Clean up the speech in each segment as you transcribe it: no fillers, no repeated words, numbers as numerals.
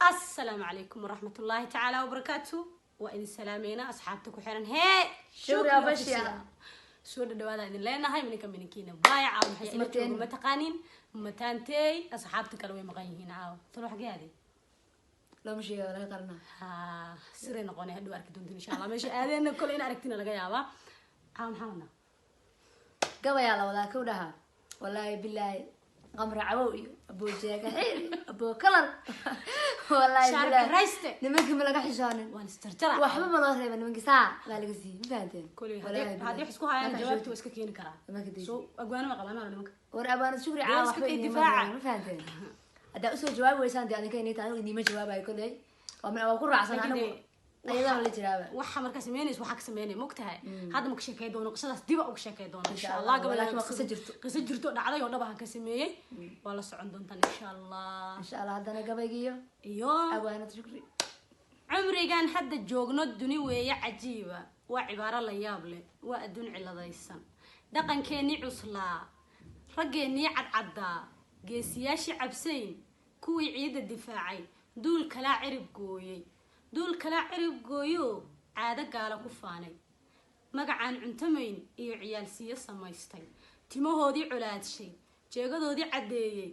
Assalaamu calaykum waraxmat ullaahi tacaala wabarakaatu. Waa idin salaameynaa, asxaabta ku xiran hee Shukri Official. Soo dhadhawaada idin leenahay, mininka mininkiina baayac caawa. Maxay ila Ismarteen. jooga mataqaanin mataantey, asxaabta kale way maqan yihiin caawa. Talo xagee aaday? Looma sheega, laga qaranaa. Ha, siray noqonay, hadhow arki doontin insha Allah. Meesha aadeena kole in aragtina laga yaabaa. Caawa maxaa wadnaa? Gabayaa la wadaa kow dhaha. Wallaahi bilaahi, qamra cawow iyo aboo jeega xiir, aboo kalar, wallaahi Shaarka bilaahi. rayste. Nimankii ma laga xishoonin. Waan isjarjara. Waxba ma loo reeba nimankii, saa baa laga siiyey, ma fahanteen? Koley Wallaahi haddii bilaahi. haddii wax isku hayaan Marka jawaabta waa iska keeni karaa. Nimanka daysi. So agwaano ma qabaan nimanka. War abaanad Shukri Dee caawa iska waxba kay idiima difaaca. reebin, ma fahanteen? Haddaa usoo jawaabi weysaan dee adinka inay tahay, anigu idiima jawaabayo. Koley waa ku raacsan Laakiin anigu dee ayadana la jiraaba. Waxa markaa sameynaysa, waxaa ka sameynaya mogtahay, hadda ma ka sheekey doono qisadaas, diba uga sheekey doono insha Insha Allah. Allah, Gabadha laakiin waa qiso jirto. Qiso jirto dhacday oo dhab ahan ka sameeyey, waa la socon doontaan insha Allah. Insha Allah, haddana gabaygiyo iyo abaanad Shukri. Cumrigan hadda joogno duni weeye cajiiba, waa cibaaro la yaab leh, waa adduun ciladaysan. Dhaqankeennii cuslaa, raggeennii cadcaddaa, geesiyaashii cabsayn, kuwii ciidda difaacay, duul kalaa cirib gooyey, duul kalaa cirib gooyo, caado gaala ku faanay, magacaan cuntamayn iyo ciyaalsiiyo samaystay, timahoodii colaadshay, jeegadoodii caddeeyey,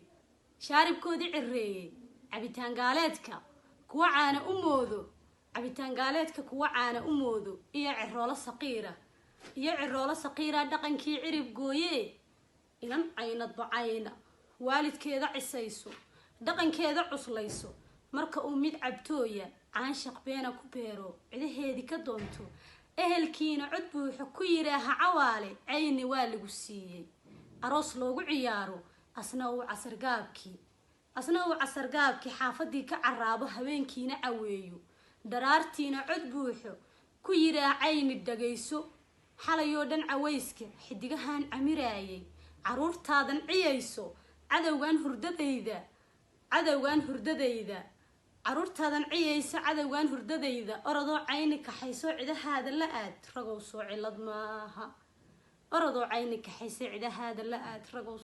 shaaribkoodii cireeyey, cabitaan gaaleedka kuwa caana u moodo, cabitaan gaaleedka kuwa caana u moodo, iyo ciroolo saqiira, iyo ciroolo saqiira dhaqankii cirib gooye, inan caynad bacayna waalidkeeda cisayso, dhaqankeeda cuslayso, marka uu mid cabtooya caanshaq beena ku beero, cidaheedii ka doonto, ehelkiina cod buuxo ku yidhaaha: "Cawaale cayni waa lagu siiyey," aroos loogu ciyaaro, asna uu casargaabkii xaafadii ka caraabo, habeenkiina caweeyo, daraartiina cod buuxo ku yidhaa: "Cayni dhagayso, xalayoo dhan cawayska xidigahan camiraayay, caruurtaadan ciyayso, cadowgan hurdadayda, cadowgan hurdadayda, caruurtaadan ciyayso, cadowgan hurdadayda, orodoo cayni kaxayso, cidahaada la aad." Ragow, soo cilad maaha? Orodoo cayni kaxayso, cidahaada la aad, ragow.